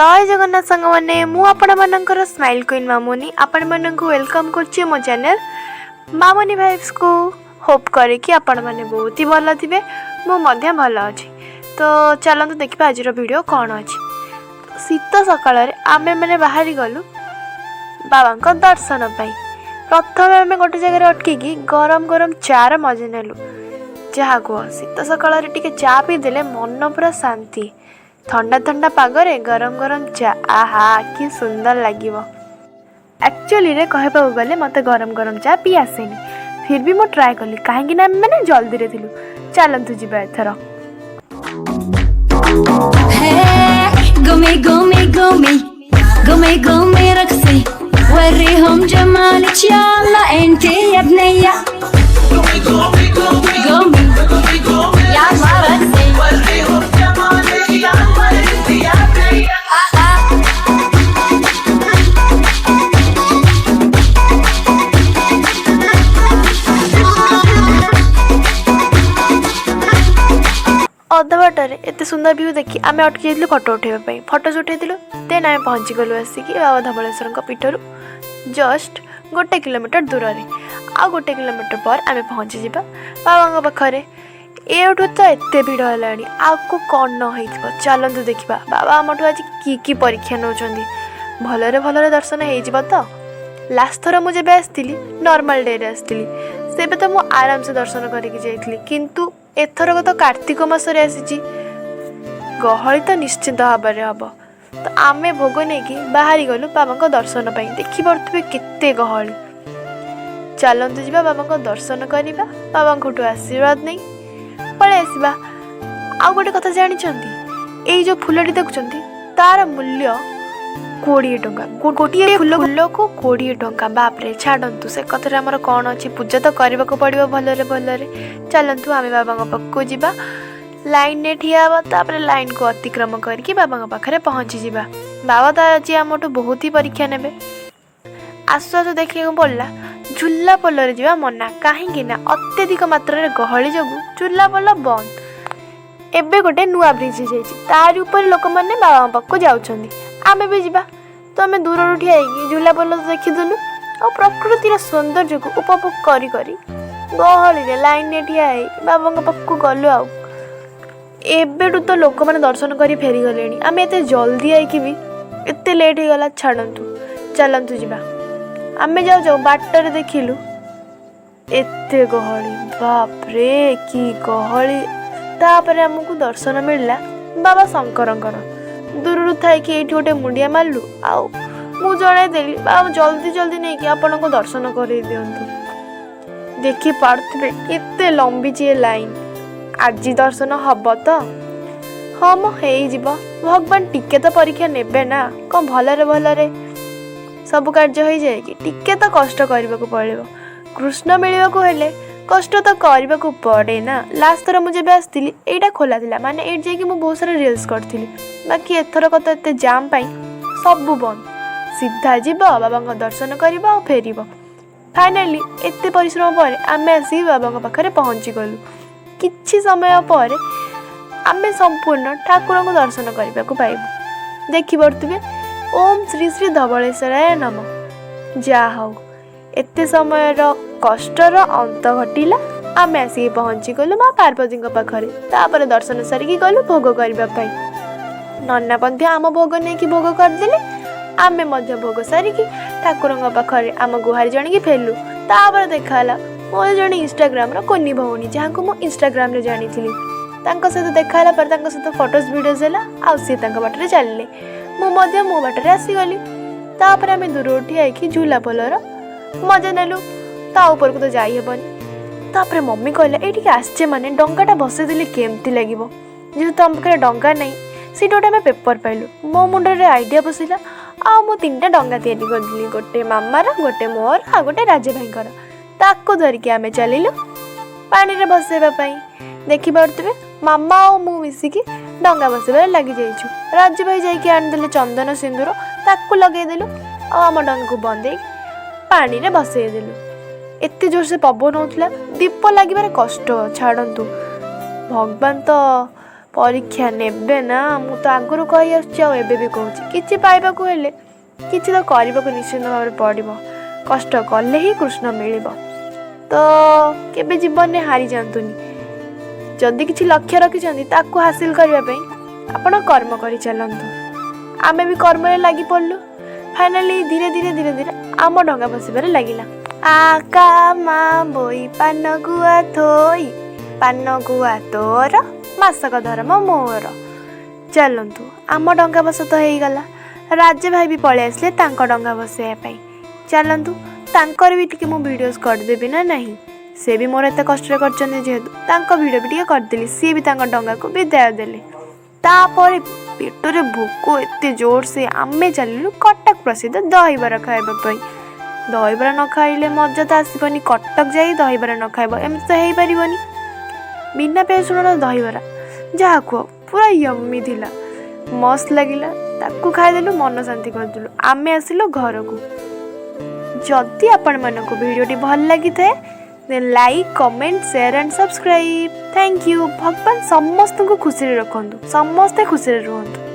ଜୟ ଜଗନ୍ନାଥ ସାଙ୍ଗମାନେ, ମୁଁ ଆପଣମାନଙ୍କର ସ୍ମାଇଲ୍ କୁଇନ୍ ମାମୁନି ଆପଣମାନଙ୍କୁ welcome କରୁଛି ମୋ ଚ୍ୟାନେଲ୍ ମାମୁନି ଭାଇବ୍ସକୁ। ହୋପ୍ କରେ କି ଆପଣମାନେ ବହୁତ ହି ଭଲ ଥିବେ। ମୁଁ ମଧ୍ୟ ଭଲ ଅଛି। ତ ଚାଲନ୍ତୁ ଦେଖିବା ଆଜିର ଭିଡ଼ିଓ କ'ଣ ଅଛି। ଶୀତ ସକାଳରେ ଆମେମାନେ ବାହାରି ଗଲୁ ବାବାଙ୍କ ଦର୍ଶନ ପାଇଁ। ପ୍ରଥମେ ଆମେ ଗୋଟେ ଜାଗାରେ ଅଟକିକି ଗରମ ଗରମ ଚାର ମଜା ନେଲୁ। ଯାହା କୁହ, ଶୀତ ସକାଳରେ ଟିକେ ଚା ପିଇଦେଲେ ମନ ପୁରା ଶାନ୍ତି। ଥଣ୍ଡା ଥଣ୍ଡା ପାଗରେ ଗରମ ଗରମ ଚା, ଆହା କି ସୁନ୍ଦର ଲାଗିବ! ଆକ୍ଚୁଆଲିରେ କହିବାକୁ ଗଲେ ମୋତେ ଗରମ ଗରମ ଚା ପିଇ ଆସେନି। ଫିର୍ ବି ମୁଁ ଟ୍ରାଏ କଲି, କାହିଁକି ନା ଆମେ ମାନେ ଜଲ୍ଦିରେ ଥିଲୁ। ଚାଲନ୍ତୁ ଯିବା ଏଥର। قومي قومي قومي قومي قومي رقصي، وريهم جمالك، يلا انت يا بنية. قومي قومي يلا رقصي. وريهم جمالك، يلا انت يا بنية. ଅଧା ବାଟରେ ଏତେ ସୁନ୍ଦର ଭ୍ୟୁ ଦେଖି ଆମେ ଅଟକି ଯାଇଥିଲୁ ଫଟୋ ଉଠାଇବା ପାଇଁ। ଫଟୋ ଉଠାଇଥିଲୁ, ଦେନ୍ ଆମେ ପହଞ୍ଚିଗଲୁ ଆସିକି ବାବା ଧବଳେଶ୍ୱରଙ୍କ ପୀଠରୁ ଜଷ୍ଟ 1 କିଲୋମିଟର ଦୂରରେ। ଆଉ 1 କିଲୋମିଟର ପରେ ଆମେ ପହଞ୍ଚିଯିବା ବାବାଙ୍କ ପାଖରେ। ଏଇଠୁ ତ ଏତେ ଭିଡ଼ ହେଲାଣି, ଆଗକୁ କ'ଣ ନ ହେଇଥିବ। ଚାଲନ୍ତୁ ଦେଖିବା ବାବା ଆମଠୁ ଆଜି କି କି ପରୀକ୍ଷା ନେଉଛନ୍ତି। ଭଲରେ ଭଲରେ ଦର୍ଶନ ହେଇଯିବ ତ? ଲାଷ୍ଟ ଥର ମୁଁ ଯେବେ ଆସିଥିଲି, ନର୍ମାଲ୍ ଡେରେ ଆସିଥିଲି, ସେବେ ତ ମୁଁ ଆରାମସେ ଦର୍ଶନ କରିକି ଯାଇଥିଲି। କିନ୍ତୁ ଏଥରକ ତ କାର୍ତ୍ତିକ ମାସରେ ଆସିଛି, ଗହଳି ତ ନିଶ୍ଚିନ୍ତ ଭାବରେ ହେବ। ତ ଆମେ ଭୋଗ ନେଇକି ବାହାରି ଗଲୁ ବାବାଙ୍କ ଦର୍ଶନ ପାଇଁ। ଦେଖିପାରୁଥିବେ କେତେ ଗହଳି। ଚାଲନ୍ତୁ ଯିବା, ବାବାଙ୍କ ଦର୍ଶନ କରିବା, ବାବାଙ୍କଠୁ ଆଶୀର୍ବାଦ ନେଇ ପଳେଇ ଆସିବା। ଆଉ ଗୋଟେ କଥା ଜାଣିଛନ୍ତି? ଏଇ ଯେଉଁ ଫୁଲଟି ଦେଖୁଛନ୍ତି, ତାର ମୂଲ୍ୟ 20 ଟଙ୍କା। ଗୋଟିଏ ଫୁଲକୁ 20 ଟଙ୍କା। ବାପରେ! ଛାଡ଼ନ୍ତୁ ସେ କଥାରେ, ଆମର କ'ଣ ଅଛି? ପୂଜା ତ କରିବାକୁ ପଡ଼ିବ ଭଲରେ ଭଲରେ। ଚାଲନ୍ତୁ, ଆମେ ବାବାଙ୍କ ପାଖକୁ ଯିବା, ଲାଇନ୍ରେ ଠିଆ ହେବା, ତାପରେ ଲାଇନ୍କୁ ଅତିକ୍ରମ କରିକି ବାବାଙ୍କ ପାଖରେ ପହଞ୍ଚିଯିବା। ବାବା ତ ଆଜି ଆମଠୁ ବହୁତ ହି ପରୀକ୍ଷା ନେବେ। ଆସୁ ଆସୁ ଦେଖିବାକୁ ପଡ଼ିଲା, ଝୁଲା ପୋଲରେ ଯିବା ମନା, କାହିଁକି ନା ଅତ୍ୟଧିକ ମାତ୍ରାରେ ଗହଳି ଯୋଗୁଁ ଝୁଲା ପୋଲ ବନ୍ଦ। ଏବେ ଗୋଟେ ନୂଆ ବ୍ରିଜ୍ ହେଇଯାଇଛି, ତାରି ଉପରେ ଲୋକମାନେ ବାବାଙ୍କ ପାଖକୁ ଯାଉଛନ୍ତି। ଆମେ ବି ଯିବା। ତ ଆମେ ଦୂରରୁ ଠିଆ ହେଇକି ଝୁଲା ପୋଲ ତ ଦେଖିଦେଲୁ ଆଉ ପ୍ରକୃତିର ସୌନ୍ଦର୍ଯ୍ୟକୁ ଉପଭୋଗ କରି କରି ଗହଳିରେ ଲାଇନ୍ରେ ଠିଆ ହେଇ ବାବାଙ୍କ ପାଖକୁ ଗଲୁ। ଆଉ ଏବେଠୁ ତ ଲୋକମାନେ ଦର୍ଶନ କରି ଫେରିଗଲେଣି। ଆମେ ଏତେ ଜଲ୍ଦି ଆଇକି ବି ଏତେ ଲେଟ୍ ହେଇଗଲା। ଛାଡ଼ନ୍ତୁ, ଚାଲନ୍ତୁ ଯିବା। ଆମେ ଯାଉ ଯାଉ ବାଟରେ ଦେଖିଲୁ ଏତେ ଗହଳି। ବାପରେ, କି ଗହଳି! ତାପରେ ଆମକୁ ଦର୍ଶନ ମିଳିଲା ବାବା ଶଙ୍କରଙ୍କର। ଦୂରରୁ ଥାଇକି ଏଇଠି ଗୋଟେ ମୁଣ୍ଡିଆ ମାରିଲୁ ଆଉ ମୁଁ ଜଣାଇଦେଲି, ବାବା, ଜଲ୍ଦି ଜଲ୍ଦି ନେଇକି ଆପଣଙ୍କୁ ଦର୍ଶନ କରେଇ ଦିଅନ୍ତୁ। ଦେଖିପାରୁଥିବେ କେତେ ଲମ୍ବିଛି ଏ ଲାଇନ୍। ଆଜି ଦର୍ଶନ ହବ ତ? ହଁ ମ, ହେଇଯିବ। ଭଗବାନ ଟିକେ ତ ପରୀକ୍ଷା ନେବେ ନା। କ'ଣ ଭଲରେ ଭଲରେ ସବୁ କାର୍ଯ୍ୟ ହେଇଯାଏ କି? ଟିକେ ତ କଷ୍ଟ କରିବାକୁ ପଡ଼ିବ। କୃଷ୍ଣ ମିଳିବାକୁ ହେଲେ କଷ୍ଟ ତ କରିବାକୁ ପଡ଼େ ନା। ଲାଷ୍ଟ ଥର ମୁଁ ଯେବେ ଆସିଥିଲି, ଏଇଟା ଖୋଲା ଥିଲା, ମାନେ ଏଇଠି ଯାଇକି ମୁଁ ବହୁତ ସାରା ରିଲ୍ସ କରିଥିଲି। ବାକି ଏଥରକ ତ ଏତେ ଜାମ୍ ପାଇଁ ସବୁ ବନ୍ଦ। ସିଧା ଯିବ, ବାବାଙ୍କ ଦର୍ଶନ କରିବ ଆଉ ଫେରିବ। ଫାଇନାଲି ଏତେ ପରିଶ୍ରମ ପରେ ଆମେ ଆସିକି ବାବାଙ୍କ ପାଖରେ ପହଞ୍ଚିଗଲୁ। କିଛି ସମୟ ପରେ ଆମେ ସମ୍ପୂର୍ଣ୍ଣ ଠାକୁରଙ୍କୁ ଦର୍ଶନ କରିବାକୁ ପାଇବୁ। ଦେଖିପାରୁଥିବେ, ଓମ୍ ଶ୍ରୀ ଶ୍ରୀ ଧବଳେଶ୍ୱରାୟ ନମ। ଯାହା ହଉ, ଏତେ ସମୟର କଷ୍ଟର ଅନ୍ତ ଘଟିଲା। ଆମେ ଆସିକି ପହଞ୍ଚିଗଲୁ ମା ପାର୍ବତୀଙ୍କ ପାଖରେ। ତାପରେ ଦର୍ଶନ ସାରିକି ଗଲୁ ଭୋଗ କରିବା ପାଇଁ। ନନା ମଧ୍ୟ ଆମ ଭୋଗ ନେଇକି ଭୋଗ କରିଦେଲେ। ଆମେ ମଧ୍ୟ ଭୋଗ ସାରିକି ଠାକୁରଙ୍କ ପାଖରେ ଆମ ଗୁହାରି ଜଣେଇକି ଫେରିଲୁ। ତାପରେ ଦେଖା ହେଲା ମୋର ଜଣେ ଇନଷ୍ଟାଗ୍ରାମର କୁନି ଭଉଣୀ, ଯାହାଙ୍କୁ ମୁଁ ଇନଷ୍ଟାଗ୍ରାମରେ ଜାଣିଥିଲି। ତାଙ୍କ ସହିତ ଦେଖା ହେଲା ପରେ ତାଙ୍କ ସହିତ ଫଟୋସ୍, ଭିଡ଼ିଓସ୍ ହେଲା ଆଉ ସିଏ ତାଙ୍କ ବାଟରେ ଚାଲିଲେ, ମୁଁ ମଧ୍ୟ ମୋ ବାଟରେ ଆସିଗଲି। ତାପରେ ଆମେ ଦୂରରୁ ଠିଆ ହେଇକି ଝୁଲା ପୋଲର ମଜା ନେଲୁ। ତା ଉପରକୁ ତ ଯାଇ ହେବନି। ତାପରେ ମମି କହିଲା, ଏଇଠିକି ଆସିଛେ ମାନେ ଡଙ୍ଗାଟା ବସେଇଦେଲେ କେମିତି ଲାଗିବ? ଯେହେତୁ ଆମ ପାଖରେ ଡଙ୍ଗା ନାହିଁ, ସେଇଠି ଗୋଟେ ଆମେ ପେପର୍ ପାଇଲୁ। ମୋ ମୁଣ୍ଡରେ ଆଇଡ଼ିଆ ପଶିଲା ଆଉ ମୁଁ ତିନିଟା ଡଙ୍ଗା ତିଆରି କରିଦେଲି, ଗୋଟେ ମାମାର, ଗୋଟେ ମୋର ଆଉ ଗୋଟେ ରାଜା ଭାଇଙ୍କର। ତାକୁ ଧରିକି ଆମେ ଚାଲିଲୁ ପାଣିରେ ଭସେଇବା ପାଇଁ। ଦେଖିପାରୁଥିବେ, ମାମା ଆଉ ମୁଁ ମିଶିକି ଡଙ୍ଗା ଭସେଇବାରେ ଲାଗିଯାଇଛୁ। ରାଜୁ ଭାଇ ଯାଇକି ଆଣିଦେଲେ ଚନ୍ଦନ ସିନ୍ଦୁର, ତାକୁ ଲଗେଇଦେଲୁ ଆଉ ଆମ ଡଙ୍ଗାକୁ ବନ୍ଧେଇକି ପାଣିରେ ଭସେଇଦେଲୁ। ଏତେ ଜୋରସେ ପବନ ହେଉଥିଲା, ଦୀପ ଲାଗିବାରେ କଷ୍ଟ। ଛାଡ଼ନ୍ତୁ, ଭଗବାନ ତ ପରୀକ୍ଷା ନେବେ ନା। ମୁଁ ତ ଆଗରୁ କହି ଆସୁଛି ଆଉ ଏବେ ବି କହୁଛି, କିଛି ପାଇବାକୁ ହେଲେ କିଛି ତ କରିବାକୁ ନିଶ୍ଚିନ୍ତ ଭାବରେ ପଡ଼ିବ। କଷ୍ଟ କଲେ ହିଁ କୃଷ୍ଣ ମିଳିବ। ତ କେବେ ଜୀବନରେ ହାରିଯାଆନ୍ତୁନି। ଯଦି କିଛି ଲକ୍ଷ୍ୟ ରଖିଛନ୍ତି, ତାକୁ ହାସିଲ କରିବା ପାଇଁ ଆପଣ କର୍ମ କରି ଚାଲନ୍ତୁ। ଆମେ ବି କର୍ମରେ ଲାଗି ପଡ଼ିଲୁ। ଫାଇନାଲି ଧୀରେ ଧୀରେ ଧୀରେ ଧୀରେ ଆମ ଡଙ୍ଗା ବସିବାରେ ଲାଗିଲା। ଆକା ମା ବୋଇ ପାନ ଗୁଆ ଥୋଇ, ପାନ ଗୁଆ ତୋର, ମାସକ ଧର୍ମ ମୋର। ଚାଲନ୍ତୁ, ଆମ ଡଙ୍ଗା ବସ ତ ହେଇଗଲା। ରାଜା ଭାଇ ବି ପଳେଇ ଆସିଲେ ତାଙ୍କ ଡଙ୍ଗା ବସେଇବା ପାଇଁ। ଚାଲନ୍ତୁ, ତାଙ୍କର ବି ଟିକେ ମୁଁ ଭିଡ଼ିଓସ୍ କରିଦେବି ନା ନାହିଁ? ସେ ବି ମୋର ଏତେ କଷ୍ଟରେ କରିଛନ୍ତି ଯେହେତୁ, ତାଙ୍କ ଭିଡ଼ିଓ ବି ଟିକେ କରିଦେଲି। ସିଏ ବି ତାଙ୍କ ଡଙ୍ଗାକୁ ବିଦାୟ ଦେଲେ। ତାପରେ ପେଟରେ ଭୋକ ଏତେ ଜୋରସେ, ଆମେ ଚାଲିଲୁ କଟକ ପ୍ରସିଦ୍ଧ ଦହିବରା ଖାଇବା ପାଇଁ। ଦହିବରା ନ ଖାଇଲେ ମଜା ତ ଆସିବନି। କଟକ ଯାଇ ଦହିବରା ନ ଖାଇବ, ଏମିତି ତ ହେଇପାରିବନି। ବିନା ପିଆଜ ରସୁଣର ଦହିବରା, ଯାହା କୁହ, ପୁରା ୟମ୍ମି ଥିଲା, ମସ୍ତ ଲାଗିଲା। ତାକୁ ଖାଇଦେଲୁ, ମନ ଶାନ୍ତି କରିଦେଲୁ। ଆମେ ଆସିଲୁ ଘରକୁ। ଯଦି ଆପଣମାନଙ୍କୁ ଭିଡ଼ିଓଟି ଭଲ ଲାଗିଥାଏ, then like, comment, share and subscribe. Thank you. ଭଗବାନ ସମସ୍ତଙ୍କୁ ଖୁସିରେ ରଖନ୍ତୁ, ସମସ୍ତେ ଖୁସିରେ ରୁହନ୍ତୁ।